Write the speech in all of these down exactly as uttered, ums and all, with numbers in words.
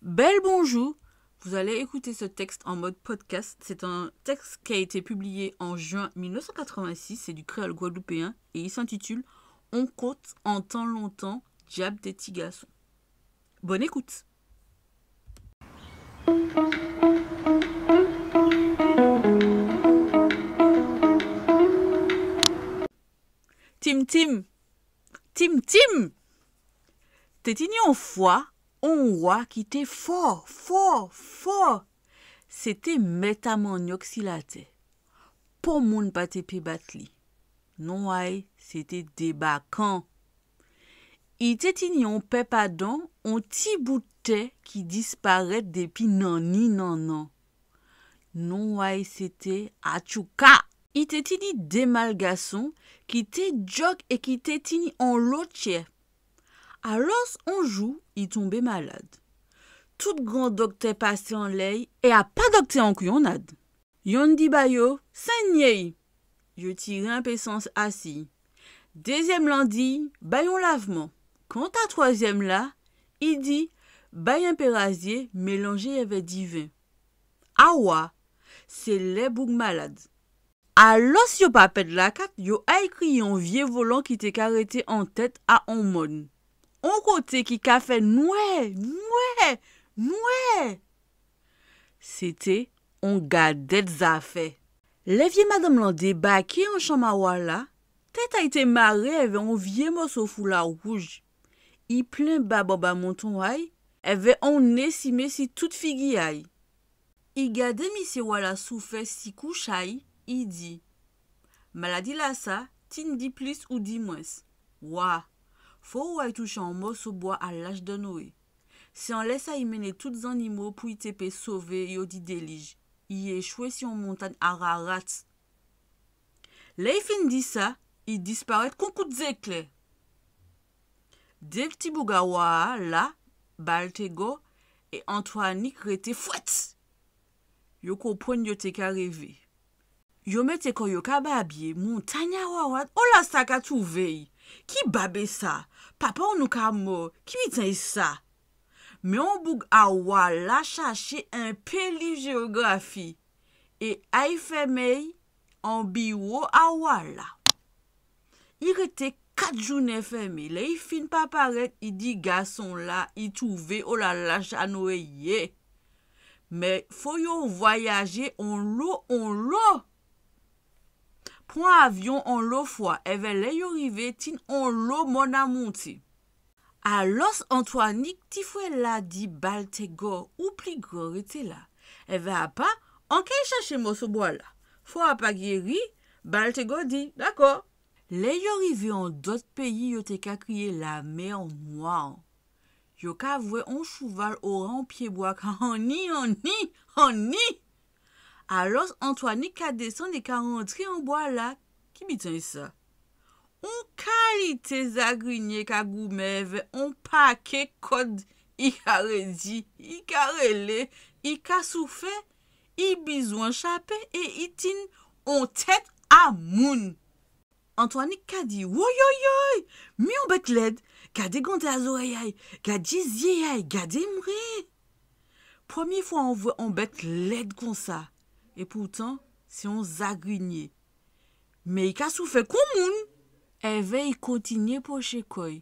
Bel bonjou. Vous allez écouter ce texte en mode podcast. C'est un texte qui a été publié en juin mille neuf cent quatre-vingt-six. C'est du créole guadeloupéen et il s'intitule On kont an tan lontan, dyab dé ti gason. Bonne écoute. Tim Tim, Tim Tim. Té tini on fwa on wa ki té fò, fò, fò. Sé té met a mannyok si latè. Pon moun pa té pé bat li. Non a'y sé té Débakan. I té tini on pep adan on ti bout tè ki disparet dépi nanni-nannan. Non a'y sé té Atchouka. I té tini dé mal gason ki té djok é ki té tini onlo tjè. Alò, on jou, i tonbé malad. Tout gran doktè pasé anlè'y é a pa doktè an kouyonnad. Yonn di ba yo, sennyé'y. Yo tiré enpé san asi'y. Dézyèm-lan di, ba'y on lavman. Kanta twazyèm-la, i di, ba'y enpé razyé mélanjé èvè diven. Awa, sé lè boug malad. Alò, yo pa ped lakat, yo ay kriyé on vyé volan ki té ka rété an tet a on mòn. On koté ki ka fè nwè, nwè, nwè. Sé té on gadèt zafè. Lè vyé madanm-lan débaké an chanm a wa-la, tet a'y té maré èvè on vyé mòso foula wouj. I plen bab anba manton a'y, èvè on né simé si tout figi a'y. I gadé misyé wa-la soufè si kouch a'y, i di, maladi-lasa, tin di plis ou di mwens. Wa, fò ou ay touché on mòso bwa a lach dè Noé. Sé anlè sa i mennen tout zannimo pou i té pé sové yo di délij. I échwé si on montagn Ararat. Lè i fin di sa, i disparet kon kout zéklè. Dé ti boug a wa-a la, Baltégò é Antwanik rété fwet. Yo konprann yo té ka révé. Yo mété kò yo ka babyé, montagn Ararat, ola sa ka touvé'y? Ki bab é sa? Papa nou ka mò, ki biten é sa? Men on boug a wa-la chaché enpé liv jéografi é ay fèmen'y an biwo a wa-la. I rété kat jounen fèmen. Lè i fin pa paret, i di gason-la i touvé ola lach a Noé yé. Men fo yo vwayajé onlo, onlo. Pran avyon onlo fwa, èvè lè yo rivé, tin onlo mòn a monté. Alò, Antwanik, ti frè-la, di Baltégò, ou pli gran, rété la. Èvè apa, an ké chaché mòso bwa-la. Fò apa géri, Baltégò di, dakò. Lè yo rivé an dot péyi, yo té ka kriyé Lamè Nwa. Yo ka vwè on chouval owa on pyébwa ka hanni, hanni, hanni. Alò, Antwanik ka désann é ka rantré an bwa-la. Ki biten sa? On kalité zagrinyé ka goumen èvè on paké kod, i ka rédi, i ka rélé, i ka soufè, i bizwen chapé é i tin on tet a moun. Antwanik ka di, woyoyoy, mi on bet led, gadé grandè a zorey a'y, gadé zyé a'y, gadé mwen. Prèmyé fwa an vwè on bet led konsa, é poutan, sé on zagrinyé. Men i ka soufè kon moun. Èvè i kontinyé pwoché kò'y,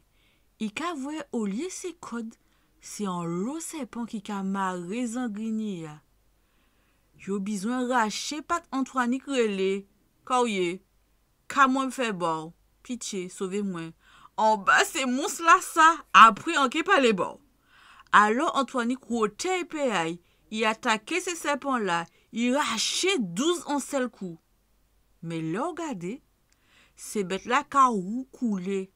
i ka vwè olyé sé kod, sé onlo sèpan ki ka maré zagrinyé-a. Yo bizwen raché pat Antwanik, rélé, ka ou yé? Ka mwen fè ba'w? Pityé, sové mwen. Anba sé mons-lasa, apré an ké palé ba'w. Alò Antwanik woté épé a'y, i ataké sé sèpan-la, i raché douz an sel kou. Men lè'w gadé, sé bet-la ka woukoulé.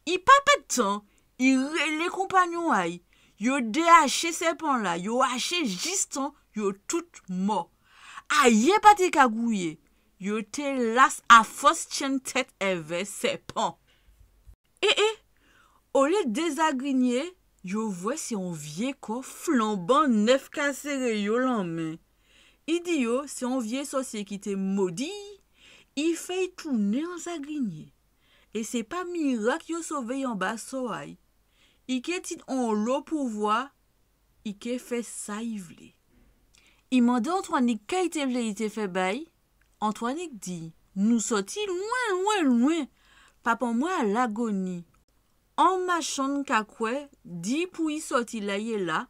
I pa ped tan, i rélé konpanyon a'y. Yo dé aché sèpan-la, yo aché jistan yo tout mò. Ayen pa té ka gouyé, yo té las afos tyenn tet èvè sèpan. É, é, olyé dé zagrinyé, yo vwè sé on vyé kò flanban nef ka séré yo lanmen. I di yo sé on vyé sòsyé ki té modi'y, i fè'y tounen an zagrinyé. É sé pa mirak yo sové'y anba sò a'y. I ké tin onlo pouvwa I ké fè sa i vlé. I mandé Antwanik ka i té vlé i té fè ba'y. Antwanik di : « Nou sòti lwen, lwen, lwen. Papa mwen a lagoni. An machann ka kwè, di pou i sòti la i yé la,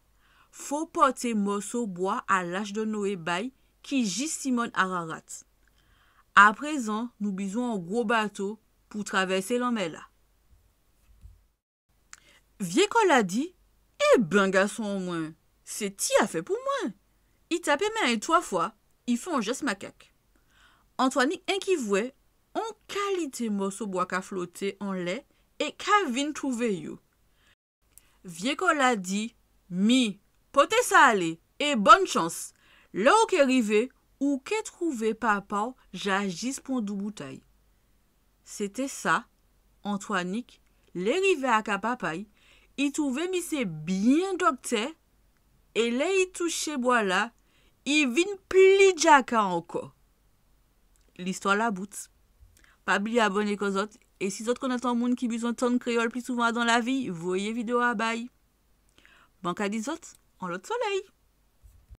fo pòté mòso bwa a lach dè Noé ba'y, ki jis si mòn Ararat. Aprézan, nou bizwen an gwo bato pou travèsé lanmè-la. » Vyé kò-la di : « Ében, gason an mwen, sé ti afè pou mwen. » I tapé men a'y twa fwa, i fè an jès makak. Antwanik enki vwè an kalité mòso bwa ka floté anlè é ka vin touvé yo. Vyé kò-la di : « Mi, pòté sa alé, é bòn chans. Lè ou ké rivé, ou ké touvé papa'w ja jis pran doubout a'y. » Sé té sa, Antwanik, lè i rivé a ka papa'y, i touvé misyé byen dòktè, é lè i touché bwa-la, i vin pli djaka ankò. Listwa-la bout. Pa bliyé abòné kò zòt, é si zòt konnèt an moun ki bizwen tann kréyòl pli souvan adan lavi, voyé vidéo-a ba'y. Mwen ka di zòt, an lòt solèy.